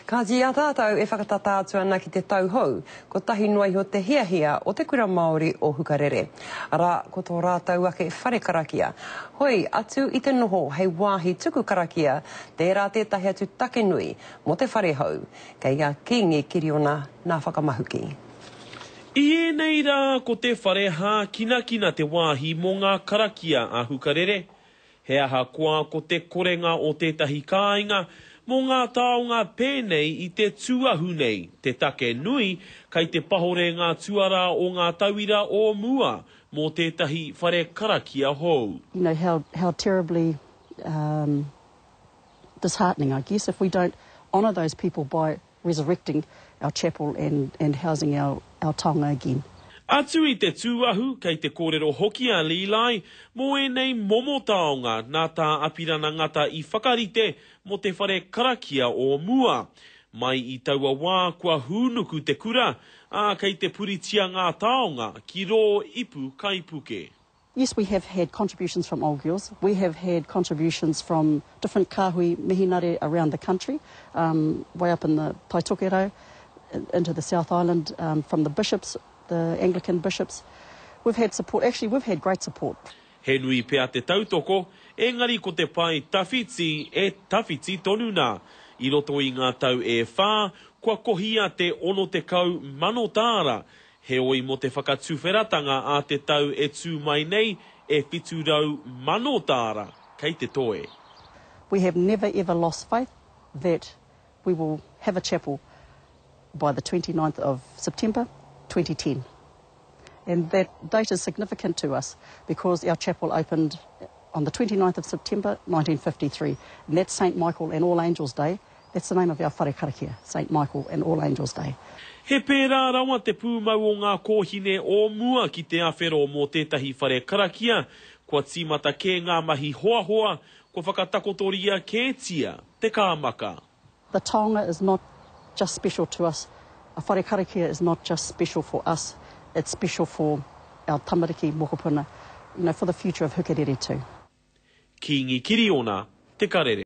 Kāti i a tātou e whakatata atu ana ki te tau hou, kotahi noa iho te hiahia o te Kura Māori o Hukarere. Arā, ko tō rātou ake whare karakia. Hoi, atu i te noho hei wāhi tuku karakia, tērā tētahi atu take nui mō te whare hou. Kei a Kīngi Kiriona nā whakamahuki. I ēnei rā ko te whare hākinakina te wāhi mō ngā karakia a Hukarere. He ahakoa ko te korenga o tētahi kāinga mō ngā taonga pēnei i te tūahu nei te take nui, kei te pahore ngā tuarā o ngā tauira o mua mō tētahi whare karakia hou. You know how how terribly um disheartening I guess if we don't honour those people by resurrecting our chapel and and housing our our taonga again. Atu i te tūahu, kei te kōrero hoki a Lilai mō ēnei momo taonga nā Tā Apirana Ngata i whakarite mō te whare karakia o mua. Mai i taua wā kua hūnuku te kura, ā, kei te puritia ngā taonga ki rō ipu kaipuke. Yes, we have had contributions from old girls. We have had contributions from different kāhui mihinare around the country, um, way up in the Tai Tokerau, into the South Island, um, from the bishops, the Anglican bishops. We've had support, actually we've had great support. He nui pea te tautoko, engari ko te pae tawhiti e tawhiti tonu nā. I roto i ngā tau e whā, kua kohia te 60,000 tāra Heoi mō te whakatuwheratanga a te tau e tū mai nei e 700,000 tāra kei te toe. We have never ever lost faith that we will have a chapel by the 29th of September 2010 and that date is significant to us because our chapel opened on the 29th of September 1953 and that's St Michael and All Angels Day That's the name of our whare karakia, Saint Michael and All Angels Day. He pērā rawa te pūmau o ngā kōhine o mua ki te awhero mō tētahi whare karakia, kua tīmata kē ngā mahi hoahoa, kua whakatakotoria kētia te kāmaka. The taonga is not just special to us, a whare karakia is not just special for us, it's special for our tamariki, mokopuna, you know, for the future of Hukarere too. Kīngi Kiriona, Te Karere.